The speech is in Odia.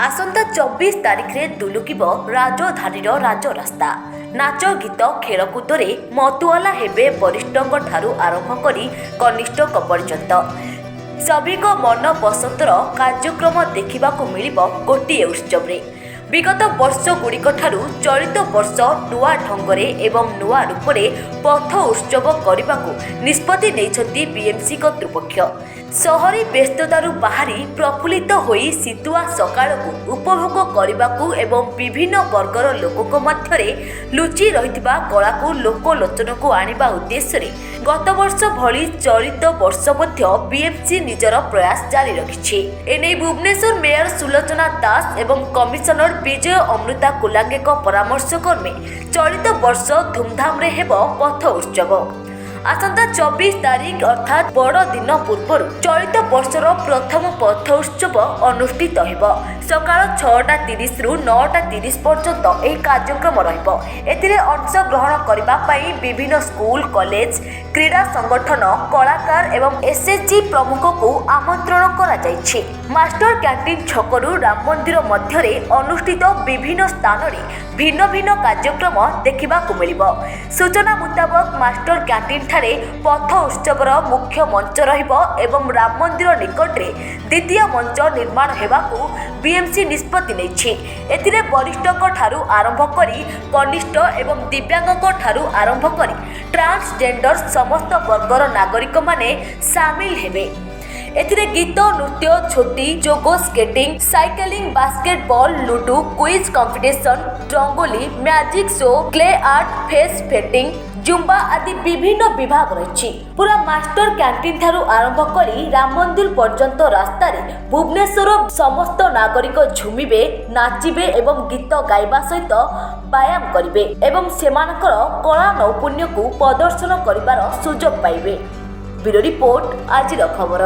ଆସନ୍ତା 24 ତାରିଖରେ ଦୁଲୁକିବ ରାଜଧାନୀର ରାଜରାସ୍ତା। ନାଚ, ଗୀତ, ଖେଳକୁଦରେ ମତୁଆଲା ହେବେ ବରିଷ୍ଠଙ୍କ ଠାରୁ ଆରମ୍ଭ କରି କନିଷ୍ଠଙ୍କ ପର୍ଯ୍ୟନ୍ତ। ସଭିଙ୍କ ମନ ପସନ୍ଦର କାର୍ଯ୍ୟକ୍ରମ ଦେଖିବାକୁ ମିଳିବ ଗୋଟିଏ ଉତ୍ସବରେ। ବିଗତ ବର୍ଷଗୁଡ଼ିକଠାରୁ ଚଳିତ ବର୍ଷ ନୂଆ ଢଙ୍ଗରେ ଏବଂ ନୂଆ ରୂପରେ ପଥ ଉତ୍ସବ କରିବାକୁ ନିଷ୍ପତ୍ତି ନେଇଛନ୍ତି ବିଏମ୍ସି କର୍ତ୍ତୃପକ୍ଷ। ସହରୀ ବ୍ୟସ୍ତତାରୁ ବାହାରି ପ୍ରଫୁଲ୍ଲିତ ହୋଇ ଶୀତୁଆ ସକାଳକୁ ଉପଭୋଗ କରିବାକୁ ଏବଂ ବିଭିନ୍ନ ବର୍ଗର ଲୋକଙ୍କ ମଧ୍ୟରେ ଲୁଚି ରହିଥିବା କଳାକୁ ଲୋକଲୋଚନକୁ ଆଣିବା ଉଦ୍ଦେଶ୍ୟରେ ଗତବର୍ଷ ଭଳି ଚଳିତ ବର୍ଷ ମଧ୍ୟ ବିଏମ୍ସି ନିଜର ପ୍ରୟାସ ଜାରି ରଖିଛି। ଏନେଇ ଭୁବନେଶ୍ୱର ମେୟର ସୁଲୋଚନା ଦାସ ଏବଂ କମିଶନର ବିଜୟ ଅମୃତା କୁଲାଙ୍ଗେଙ୍କ ପରାମର୍ଶ କ୍ରମେ ଚଳିତ ବର୍ଷ ଧୁମଧାମରେ ହେବ ପଥ ଉତ୍ସବ। ଆସନ୍ତା 24 ତାରିଖ, ଅର୍ଥାତ୍ ବଡ଼ ଦିନ ପୂର୍ବରୁ ଚଳିତ ବର୍ଷର ପ୍ରଥମ ପଥ ଉତ୍ସବ ଅନୁଷ୍ଠିତ ହେବ। ସକାଳ 6:30ରୁ 9:30 ପର୍ଯ୍ୟନ୍ତ ଏହି କାର୍ଯ୍ୟକ୍ରମ ରହିବ। ଏଥିରେ ଅଂଶଗ୍ରହଣ କରିବା ପାଇଁ ବିଭିନ୍ନ ସ୍କୁଲ, କଲେଜ, କ୍ରୀଡ଼ା ସଂଗଠନ, କଳାକାର ଏବଂ ଏସ୍ଏଚ୍ଜି ପ୍ରମୁଖକୁ ଆମନ୍ତ୍ରଣ କରାଯାଇଛି। ମାଷ୍ଟର କ୍ୟାଣ୍ଟିନ୍ ଛକରୁ ରାମ ମନ୍ଦିର ମଧ୍ୟରେ ଅନୁଷ୍ଠିତ ବିଭିନ୍ନ ସ୍ଥାନରେ ଭିନ୍ନ ଭିନ୍ନ କାର୍ଯ୍ୟକ୍ରମ ଦେଖିବାକୁ ମିଳିବ। ସୂଚନା ମୁତାବକ, ମାଷ୍ଟର କ୍ୟାଣ୍ଟିନ୍ ଠାରେ ପଥ ଉତ୍ସବର ମୁଖ୍ୟ ମଞ୍ଚ ରହିବ ଏବଂ ରାମ ମନ୍ଦିର ନିକଟରେ ଦ୍ୱିତୀୟ ମଞ୍ଚ ନିର୍ମାଣ ହେବାକୁ ବିଏମ୍ସି ନିଷ୍ପତ୍ତି ନେଇଛି। ଏଥିରେ ବରିଷ୍ଠଙ୍କ ଠାରୁ ଆରମ୍ଭ କରି କନିଷ୍ଠ ଏବଂ ଦିବ୍ୟାଙ୍ଗଙ୍କ ଠାରୁ ଆରମ୍ଭ କରି ଟ୍ରାନ୍ସଜେଣ୍ଡର ସମସ୍ତ ବର୍ଗର ନାଗରିକମାନେ ସାମିଲ ହେବେ। ଏଥିରେ ଗୀତ, ନୃତ୍ୟ, ଝୋଟି, ଯୋଗ, skating, cycling, basketball, ludo, quiz competition, rangoli, magic show, clay art, face painting, Zumba ଆଦି ବିଭିନ୍ନ ବିଭାଗ ରହିଛି। ପୁରା ମାଷ୍ଟର କ୍ୟାଣ୍ଟିନ୍ ଠାରୁ ଆରମ୍ଭ କରି ରାମ ମନ୍ଦିର ପର୍ଯ୍ୟନ୍ତ ରାସ୍ତାରେ ଭୁବନେଶ୍ୱର ସମସ୍ତ ନାଗରିକ ଝୁମିବେ, ନାଚିବେ ଏବଂ ଗୀତ ଗାଇବା ସହିତ ବ୍ୟାୟାମ କରିବେ ଏବଂ ସେମାନଙ୍କର କଳା ନୈପୁଣ୍ୟକୁ ପ୍ରଦର୍ଶନ କରିବାର ସୁଯୋଗ ପାଇବେ। ବ୍ୟୁରୋ ରିପୋର୍ଟ, ଆଜିର ଖବର।